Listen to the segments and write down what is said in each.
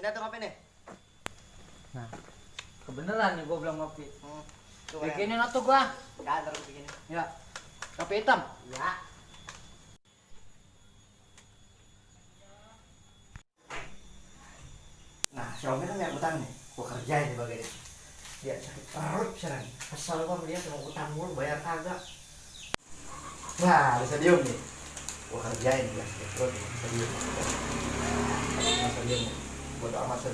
Sini tuh ngopi nih. Nah, kebeneran nih gua belum ngopi. Coba Bikinin atuh gua. ya, ntar gua bikinin. Ya. Kopi hitam. Ya. Nah, Xiaomi kan yang utang nih. Gua kerjain nih bagian itu. Dia sakit perut sekarang. Kesel gua sama dia cuma utang mulu bayar kagak. Wah, bisa diem nih. Gua kerjain dia sakit perut nih. Bisa diem. Bisa diem nih. Bodo amat sih.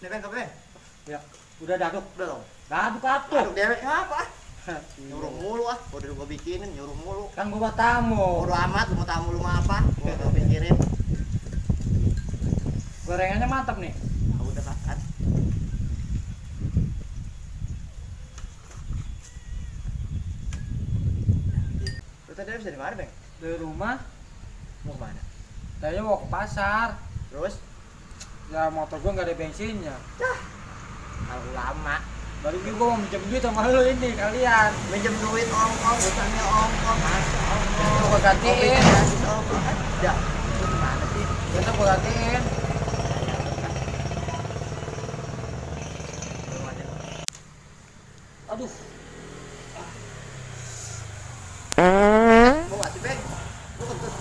Nih Bang, kopi Bang. Ya. Udah daduk. Udah dong. Daduk atuh. Aduk dewek apa? Nyuruh mulu ah. Udah gua bikinin nyuruh mulu. Kan gua tamu. Bodo amat lu mau tamu lu mau apa? Gua pikirin. Gorengannya mantap nih. Aku udah makan. Lu tadi habis dari mana, Bang? Dari rumah, Mau kemana? tadinya mau ke pasar. Terus? Ya motor gua nggak ada bensinnya. Kalau lama Baru juga gua mau minjem duit sama lu ini kalian. minjem duit ongkong, utangnya ongkong, masa ongkong. Gua gantiin. Kopi gratis ongkong. Ada. Lu gimana sih? Kita gua gantiin. Aduh. Mau nggak sih, Bang? Lu kentut.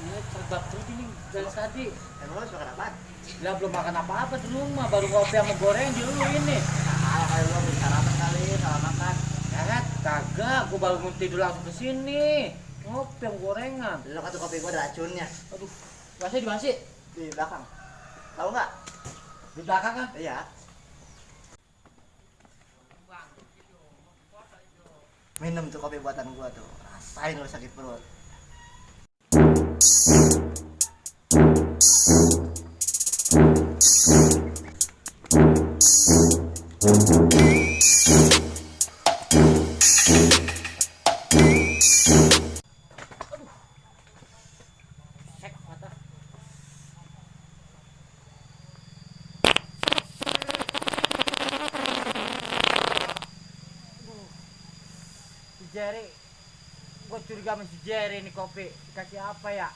Ini cerdak terus ini dari tadi. Emang lu harus makan apaan? Lah belum makan apa-apa di rumah, baru kopi sama goreng di lu ini. Nah, kayak lu habis sarapan kali, salah makan. Kagak, gua baru mau tidur langsung ke sini. Ngopi sama gorengan. Lu kan tuh kopi gua ada racunnya. Aduh, masih di mana sih? Di belakang. Tahu nggak? Di belakang kan? Iya. Minum tuh kopi buatan gua tuh. Rasain lu sakit perut. Sek mata. Si Jerry, gue curiga sama si Jerry nih kopi. Dikasih apa ya?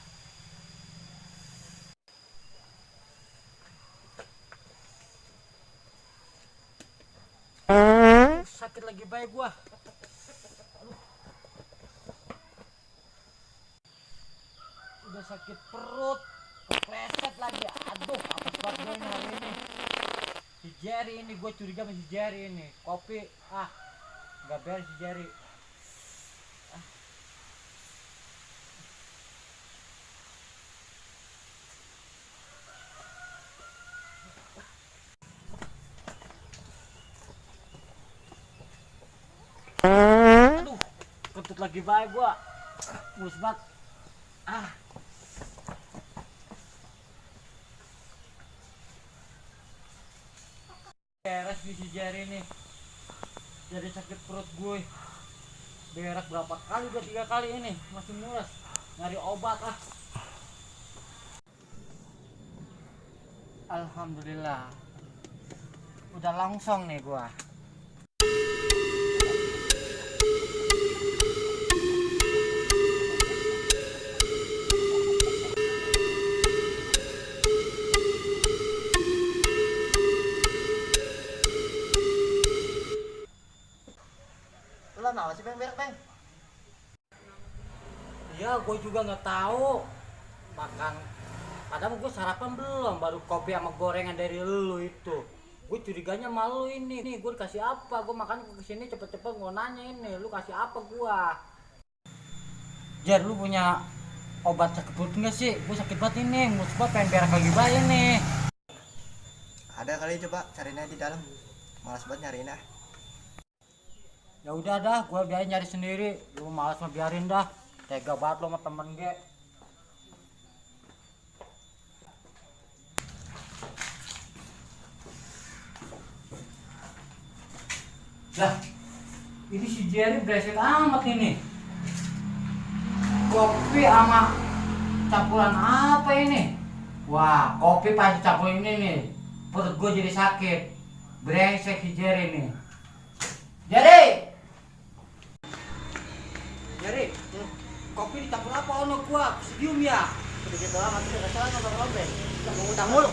Sakit lagi baik gua. Udah sakit perut, kepleset lagi. Aduh, apa buat gue ini hari ini? Si Jerry ini, gue curiga sama si Jerry ini. Kopi, nggak beres si Jerry. Aduh, kentut lagi baik gua. Mulus banget. Beres nih si Jerry nih. Jadi sakit perut gue. Berak berapa kali, udah 3 kali ini. Masih mules. Nyari obat ah. Alhamdulillah. Udah langsung nih gua. Lu lama sih, Bang, berak, Bang? Iya, gue juga nggak tahu. Makan. Padahal gue sarapan belum, baru kopi sama gorengan dari lu itu. Gue curiganya malu ini. Nih, gue kasih apa? Gue makan ke sini cepet-cepet gue nanya ini, lu kasih apa gua? Jer, lu punya obat sakit perut nggak sih? Gue sakit banget ini, gue coba pengen berak lagi bayi nih. Ada kali, coba cariin aja di dalam. Malas banget nyariin ah. Ya udah dah, gue biarin nyari sendiri. Lu malas mah biarin dah. Tega banget lu sama temen gue. Lah, ini si Jerry brengsek amat ini. Kopi sama campuran apa ini? Wah, kopi pasti campur ini nih. Perut gue jadi sakit. Brengsek si Jerry nih. Jerry! Jerry, kopi dicampur apa ono gua? Sedium ya? Sedikit doang, nanti udah kesalahan nonton lombe. Gak mau utang mulu.